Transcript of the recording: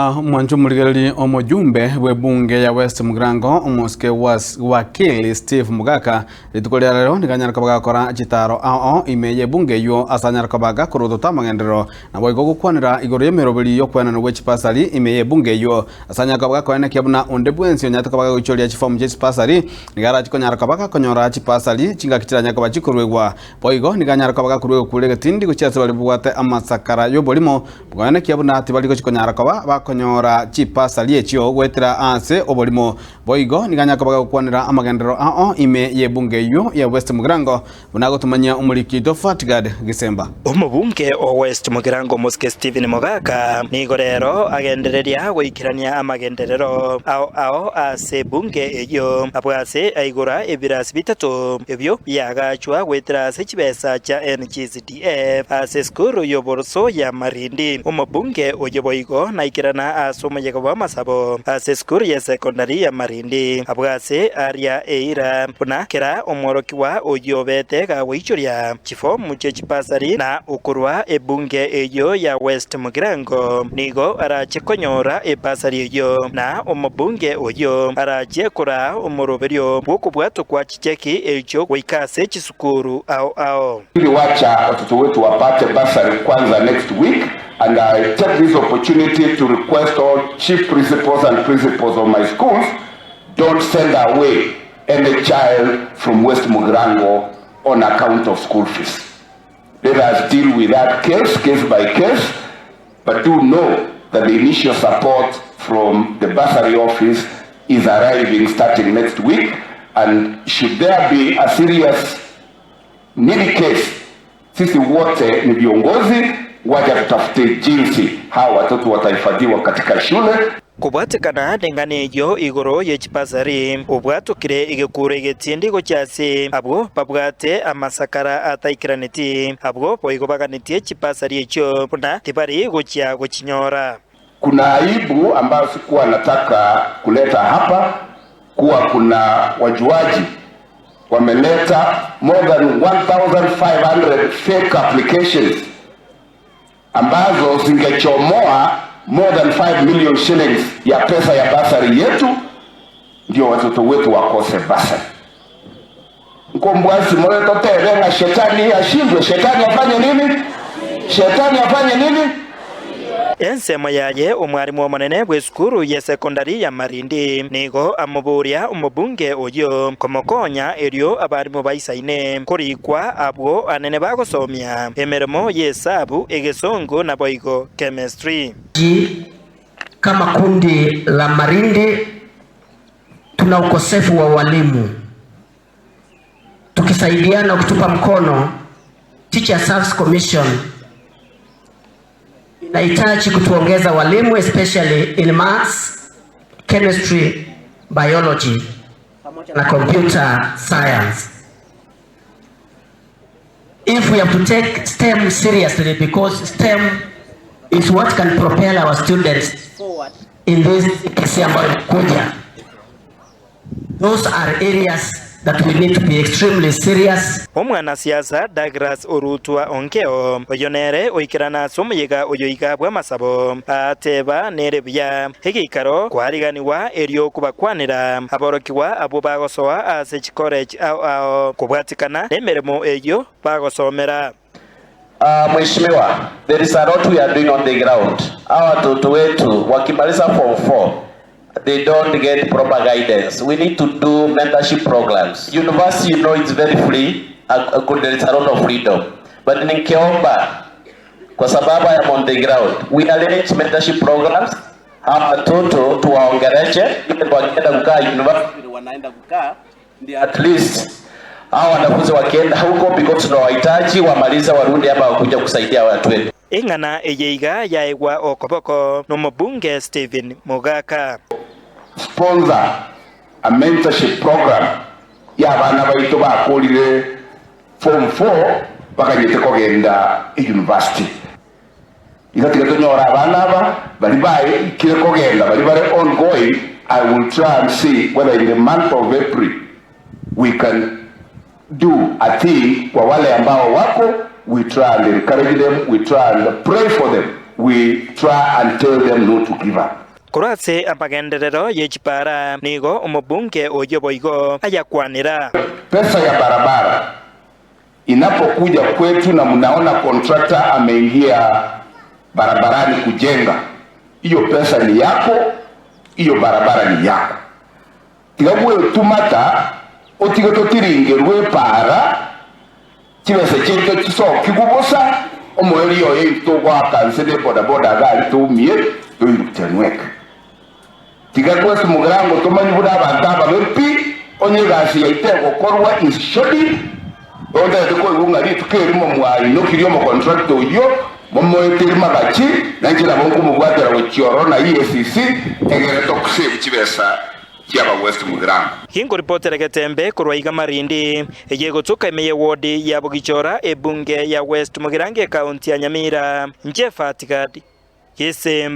Omwancho omorigereria omojumbe bw'ebunge ya West Mugirango omosike Wakili Steve Mugaka rituko ria rero nigo anyare koba gakora chitaro ao ao ime y'ebunge eyio ase anyare koba gakorotota amagenderero naboigo gokwanera igoro y'emeroberi y'okoenanwa gwe chipasari ime y'ebunge eyio ase anyare koba gakoenekia buna onde bwensi onyarete koba gagoichoria chifomu chie chipasari nigo arachi konyara koba gakonyora chipasari chingaki chiranyare koba chikoruegwa boigo nigo anyare koba gakoruegwa kure egetindi gochia ase baria babwate amasakara y'oborimo Koenekia buna tibari gochia konyara koba bakonyora chipasari echio goetera ase oborimo. Boigo nigo anyare koba gagokwanera amagenderero ao ime y'ebunge eyio ya West Mugirango, buna agotomanyia omoriki oito Fatgard Gisemba. Omobunge o West Mugirango Omosike Stephen Mogaka nigo rero agendereria goikerania amagenderero ao ao ase ebunge eyio abwo ase aigora ebirasi bitato ebio biagachwa goetera ase chibesa chia NGCDF. Ase esukuru y'oboroso ya Marindi. Omobunge oyio boigo naikerana ase omoyega bw'amasabo ase esukuru y'esekondari ya Marindi, abwo ase aria eira buna kera omworokigwa oyio obete gagoichoria chifomu chie chibasari na okorwa ebunge eyio ya West Mugirango nigo arache konyora ebasari eyio na omobunge oyio arache koraa omoroberio bw'okobwatokwa chicheki echio goika ase chisukuru ao ao. Ili wacha watoto wetu wapate bursary kwanza next week and I take this opportunity to request all chief principals and principals of my schools don't send away any child from West Mugirango on account of school fees. Let us deal with that case, case by case, but do know that the initial support from the bursary office is arriving starting next week and should there be a serious needy case, sisi wote ni viongozi, wacha tutafute jinsi hawa watoto watahifadhiwa katika shule. Kobwatekana neng'ana eyio igoro ye chibasari, obwatokire egekuro egetindi gochia ase abwo babwate amasakara ataikeraneti, abwo boigo baganetie chibasari echio buna tibari gochia gochinyora. Kuna aibu ambayo sikuwa nataka kuleta hapa kuwa kuna wajuaji wameleta more than 1500 fake applications ambazo zingechomoa more than 5 million shillings ya pesa ya basari yetu, ndio watoto wetu wakose basari. Nkombwasi moyo totebe na shetani ashindwe. Shetani afanye nini? Shetani afanye nini? Ensemo yaye omwarimu omonene bw'esukuru y'esekondari ya Marindi nigo amoboria omobunge oyio komokonya erio abarimu baisaine korikwa abwo anene bagosomia emeremo y'esabu, egesongo naboigo chemistry. Kama kundi la Marindi tuna ukosefu wa walimu, tukisaidiana kutupa mkono, Teacher Service Commission inahitaji kutuongeza walimu especially in maths, chemistry, biology pamoja na computer science. If we have to take STEM seriously because STEM is what can propel our students forward in this kesi ambayo inakuja. Those are areas that we need to be extremely serious. Omwanasiasa Douglas Orutwa Onkeo, oyio nere oikerana ase omoyega oyo iga bw'amasabo, aateba nere buya egeikaro kwariganigwa erio kobakwanera aborokigwa abwo bagosoa ase chikoleji ao ao kobwatikana nemeremo eyio bagosomera. Mheshimiwa, there is a lot we are doing on the ground. Hawa watoto wetu wakimaliza form 4 they don't get proper guidance. We need to do mentorship programs. University, you know, it's very free. There is a lot of freedom. But ningeomba kwa sababu I am on the ground, we arrange mentorship programs. Hawa watoto tuwaongeleshe ili wakienda kukaa university wanaenda kukaa ndio at least hawa wanafunzi wakienda huko because tunawahitaji wamaliza warudi hapa wakuja kusaidia watu wetu. Eng'ana eye iga yaegwa okoboko nomobunge Stephen Mogaka. Sponsor a mentorship program ya abana baito bakorire form 4 bakanyete kogenda university. Iga tiga tonyora abana aba bari baikire kogenda bari bare ongoing. I will try and see whether in the month of April we can do a thing kwa wale ambao wako. We try and encourage them, we try and pray for them. we try and tell them not to give up. Korwa ase amagenderero ye chipara nigo omobunge oyio boigo ayakwanera. Pesa ya barabara inapokuja kwetu na mnaona contractor ameingia barabarani kujenga, hiyo pesa ni yako, hiyo barabara ni yako. Tiga gwetumata otige totiringerwe para chibesa chiaito chisokiwu bosa omoerio oyo togoaka nse ne bodaboda gari toumie toirutenweka. Tiga kwesi mugirango tomanyi buna abanto ababe pi onye egasi yaito egokorwa is shoddy otagete koigwa ng'a rituko erimo mwainokirie omocontractor oyio momoeteri magachi nainche nabo nkomobwatera gochia ororo na EACC egere tokusave chibesa chiaba West Mugirango. Ginkoripotera Getembe korwa iga Marindi, eye egotuka ime y'ewodi ya Bogichora ebunge ya West Mugirango ekaunti ya Nyamira, inche Fatigadi Gesemba.